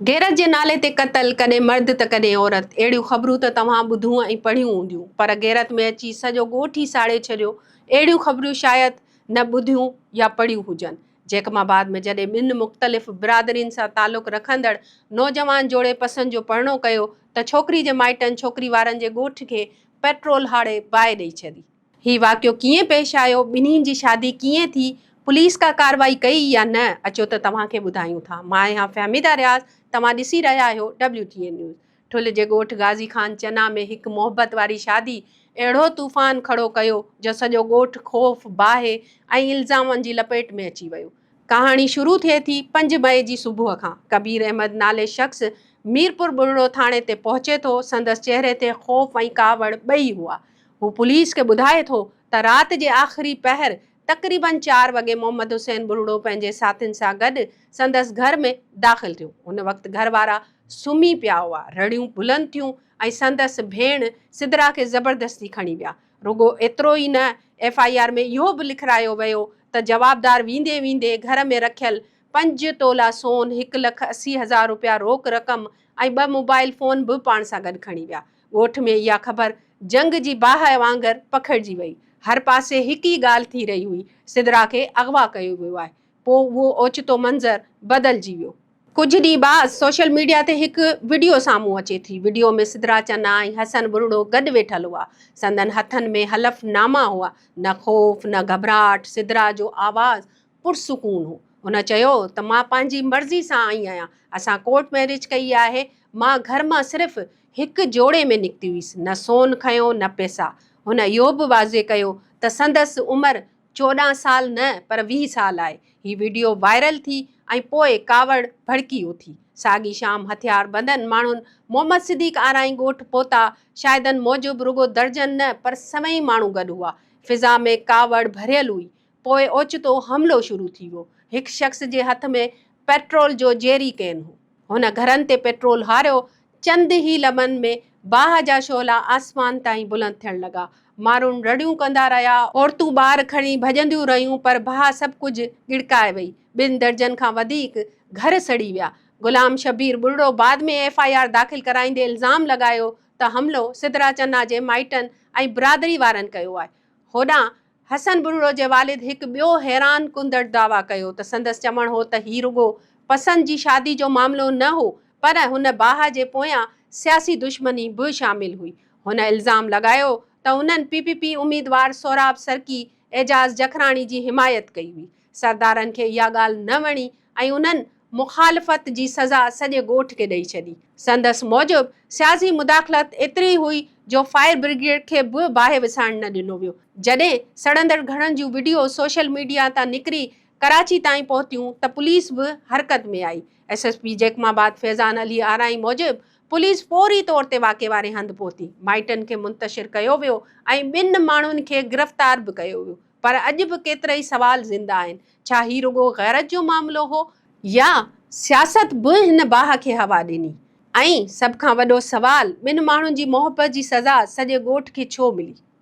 غيرت جي نالي تي قتل، ڪڏهن مرد ته ڪڏهن عورت، اهڙيون خبرون ته توهان ٻڌون ۽ پڙهيون هونديون، پر غيرت ۾ اچي سڄو ڳوٺ ئي ساڙي ڇڏيو، اهڙيون خبرون شايد نه ٻڌيون يا پڙهيون هجن. جيڪب آباد ۾ جڏهن ٻن مختلف برادرين سان تعلق رکندڙ نوجوان جوڙي پسند جو پرڻو ڪيو ته ڇوڪري جي مائٽن ڇوڪري وارن جي ڳوٺ کي پيٽرول هاڙي باهه ڏئي ڇڏي. هي واقعو ڪيئن پيش آيو، ٻنهين جي شادي ڪيئن ٿي، پوليس ڪا ڪارروائي ڪئي يا نه، اچو ته توهان کي ٻڌايون ٿا. مان آهيان فهميده رياض، توهان ڏسي رهيا آهيو ڊبليو ٽي اين نيوز. ٺل جي ڳوٺ غازي خان چنا ۾ هڪ محبت واري شادي اهڙو طوفان کڙو ڪيو جو سڄو ڳوٺ خوف، باهه ۽ الزامن جي لپيٽ ۾ اچي ويو. ڪهاڻي شروع ٿئي ٿي پنج مئي جي صبح کان. ڪبير احمد نالي شخص ميرپور ٻرڙو ٿاڻي تي پهچي ٿو، سندس چهري تي خوف ۽ ڪاوڙ ٻئي هئا. هو پوليس کي ٻڌائي ٿو ته رات جي آخري پهر تقريبن چار وڳي محمد حسين ٻرڙو پنهنجي ساٿين سان گڏ سندس گهر ۾ داخل ٿيو. ان وقت گهر وارا سمهي پيا هئا. رڙيون بلند ٿيون ۽ سندس ڀيڻ سدرا کي زبردستي کڻي ويا. رڳو ايترو ئي نه ايف I R ۾ اهو به لکرايو ويو ته جوابدار ويندي ويندي گهر ۾ رکيل پنج تولا سون، هڪ لک 80 هزار روپيا روڪ رقم ۽ ٻه موبائل فون به پاڻ سان گڏ کڻي ويا. ڳوٺ ۾ اها خبر جنگ جي باهه وانگر پکڙجي وئي. هر پاسي هڪ ئي ڳالهه ٿي رهي هئي، سدرا کي اغوا ڪيو ويو آهي. پوء اهو اوچتو منظر بدلجي ويو. ڪجهه ڏينهن بعد سوشل ميڊيا تي هڪ وڊيو سامهون اچي ٿي. وڊيو ۾ سدرا چنا ۽ حسن ٻرڙو گڏ ويٺل هئا. سندن هٿن ۾ حلف ناما هئا. نه خوف، نه گهٻراهٽ، سدرا جو آواز پرسڪون هو. هن چيو ته مان پنهنجي مرضي سان آئي آهيان، اسان ڪورٽ ميريج ڪئي آهي، مان گهر مان صرف هڪ جوڙي ۾ نڪتي هيس، نه سون کنيو نه پئسا. هن اهو به واضح ڪيو ته سندس عمر 14 سال نه پر 20 سال آهي. هي وڊيو وائرل ٿي ۽ پوء ڪاوڙ ڀڙڪي اٿي. ساڳي شام هٿياربندن ماڻهن محمد صديق آرائين ڳوٺ پهتا، شاهدن موجب رڳو درجن نه پر سوين ماڻهو گڏ هئا. فضا ۾ ڪاوڙ ڀريل هئي. پوء اوچتو حملو شروع ٿي ويو. هڪ شخص جي هٿ ۾ پيٽرول جو جيري ڪين هو. هن گهرن تي پيٽرول هاريو. چند ئي لمحن ۾ باهه جا شعلا آسمان تائين بلند ٿيڻ لڳا. ماڻهو رڙيون ڪندا رهيا. عورتون ٻار کڻي ڀڄنديون رهيون پر باهه سڀ ڪجهه ڳڙڪائي وئي. ٻن درجن کان وڌيڪ گهر سڙي ويا. غلام شبير ٻرڙو بعد ۾ ايف I R داخل ڪرائيندي الزام لڳايو ته حملو سدرا چنا جي مائٽن ۽ برادري وارن ڪيو آهي. هوڏانهن حسن ٻرڙو جي والد هڪ ٻيو حيران ڪندڙ دعويٰ ڪيو ته سندس چوڻ هو ته هي رڳو پسند جي شادي جو معاملو نه هو پر هن باهه جي پويان سياسي دشمني به شامل هئي. هن الزام لڳايو ته انهن پي پي پي اميدوار سهراب سرڪي اعجاز جکراڻي جي حمايت ڪئي هئي. سردارن کي اها ڳالهه نه وڻي ۽ انهن مخالفت جي سزا سڄي ڳوٺ کي ڏئي ڇڏي. سندس موجب سياسي مداخلت ايتري هئي جو فائر برگيڊ کي به باهه وسائڻ نه ڏنو ويو. جڏهن سڙندڙ گهرن جون وڊيو سوشل ميڊيا تان نڪري ڪراچي تائين پهتيون ته پوليس به حرڪت ۾ آئي. S S P Jacobabad Faizan Ali Arain موجب پوليس فوري طور تي واقعي واري هنڌ پهتي، مائٽن کي منتشر ڪيو ويو ۽ ٻن ماڻهن کي گرفتار به ڪيو ويو. پر اڄ به ڪيترائي سوال زنده آهن، ڇا هي رڳو غيرت جو معاملو هو؟ يا سياست به هن باهه کي هوا ڏني؟ ۽ سڀ کان وڏو سوال، ٻن ماڻهن جي محبت جي سزا سڄي ڳوٺ کي ڇو ملي؟